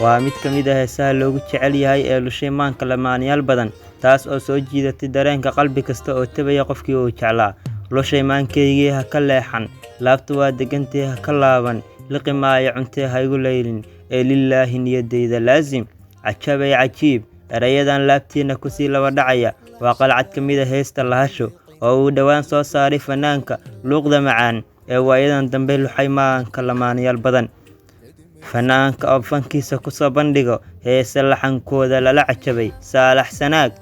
Waa mid ka mid ah heesaha loogu jecel yahay ee lushay maanka lamaanayaal badan, taas oo soo jiidatay dareenka qalbi kasta oo tabaya qofkii uu jeclaa. Lushay maankaygii ha ka leexan, laabtu waa degantee ha ka laaban, liqi maayo cuntee ha igu laylin, ee lilaahi niyadayda laasim. Cajabay cajiib, erayadan laabtiina kusii laba dhacaya waa qalcad ka mid ah heesta Lahasho oo uu dhowaan soo saaray fanaanka luuqda macaan ee waayadan dambe luxay maanka lamaanayaal badan. Fanaanka oo fankiisa ku soo bandhigo heese laxankooda lala cajabay, Saalax Sanaag,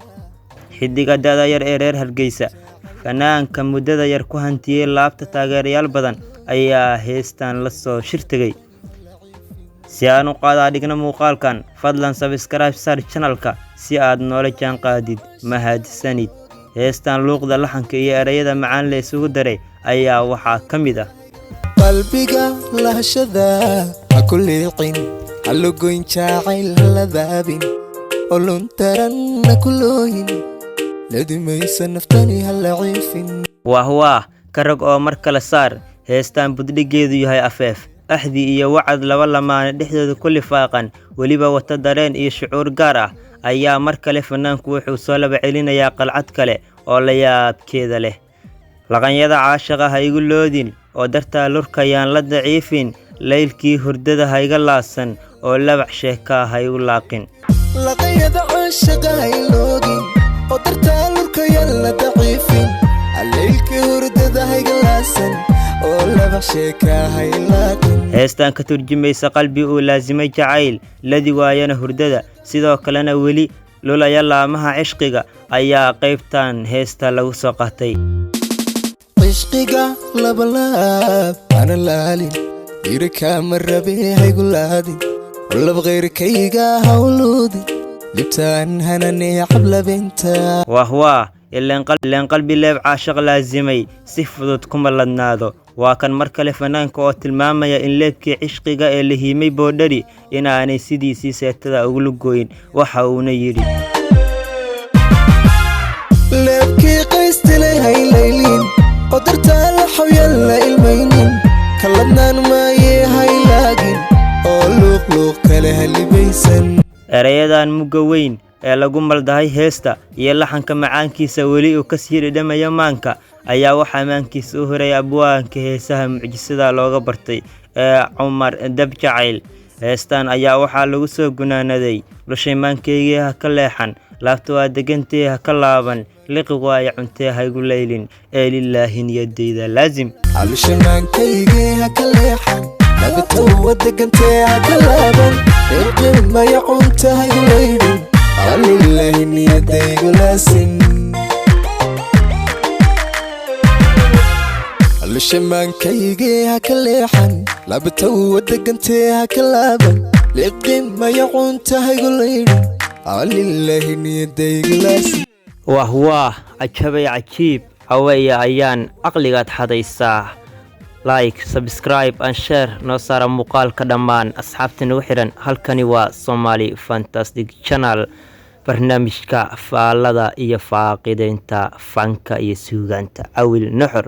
xiddiga da'da yar ee reer Hargeysa, fanaanka muddada yar ku hantiyey laabta taageerayaal badan ayaa heestan la soo shir tegay. Si aan u qaadaa dhigno muuqaalkan, fadlan subscribe saar channelka si aad noola jaanqaadid. Mahadsanid. Heestan luuqda, laxanka iyo ereyada macaan la isugu daray ayaa waxaa ka mid ah: Qalbiga lahashada ha ku liicin, halugoyn jacayl, haladaabin oluntaran, ha ku looyin, ladimaysa naftani, hala ciifin. Waah waah, ka rog oo mar kale saar. Heestan buddhigeedu yahay afeef, axdi iyo wacad laba lamaane dhexdooda ku lifaaqan, weliba wata dareen iyo shucuur gaar ah, ayaa mar kale fanaanku wuxuu soo laba celinayaa qalcad kale oo la yaabkeeda leh: laqanyada caashaqa ha igu loodin, oo dartaa lurkayaan la daciifin, laylkii hurdada ha iga laasan, oo labac sheekaa ha igu laaqin. Laqayada caashaqa hayloogin, oo dartaa lurkayaan la daciifin, halaylka hurdada hayga laasan, oo laba sheeka haylaaqin. Heestan ka turjumaysa qalbi uu laasimay jacayl, ladi waayana hurdada, sidoo kalena weli lulaya laamaha cishqiga, ayaa qaybtan heesta lagu soo qaatay. Cishqiga labalaab ana laalin, irkaama rabe, haygu laadin, lab khayrkayga hawluudin, libtaan hanane cablabinta. Waah waah, ileen qalbi leeb caashaq laasimay si fudud kuma ladnaado. Waa kan mar kale fanaanka oo tilmaamaya in leebkii cishqiga ee la hiimay boodhari inaanay sidiisii seetada ugu lugooyin. Waxa uuna yidhi: Leebkii qaystilay haylaylin, oo dartaa la xawyan la ilmaynin, kaladnaan maaye haylaagin, oo luuqluuq kale halibaysan. Erayadan mugga weyn ee lagu maldahay heesta iyo laxanka macaankiisa weli uu kasii dhedhamaya maanka ayaa waxaa maankiisa u horay abwaanka heesaha mucjisada looga bartay ee Cumar Dabjacayl. Heestan ayaa waxaa lagu soo gunaanaday: lushay maankaygii ha ka leexan, laabta waa degantee ha ka laaban, liqi waayo cuntee ha igu laylin, ee lilaahi niyadayda laasim. Alushamaankaygi ha ka leexan, labatawa degantee ha ka laaban, iqimaya cunta haygu laydhin, alilaahi niyadaygu laasim. Alushamaankaygi ha ka leexan, labatawa degantee ha ka laaban, liqimaya cunta haygu laydhin, alilaahi niyadaygu laasim. Wah waah, cajabay cajiib, caweya ayaan caqligaad xadaysaa. Like, subscribe and share noo saara muuqaalka dhammaan asxaabta nagu xiran. Halkani waa Somali Fantastic Channel, barnaamijka faallada iyo faaqideynta fanka iyo suugaanta Cawil Nuxur.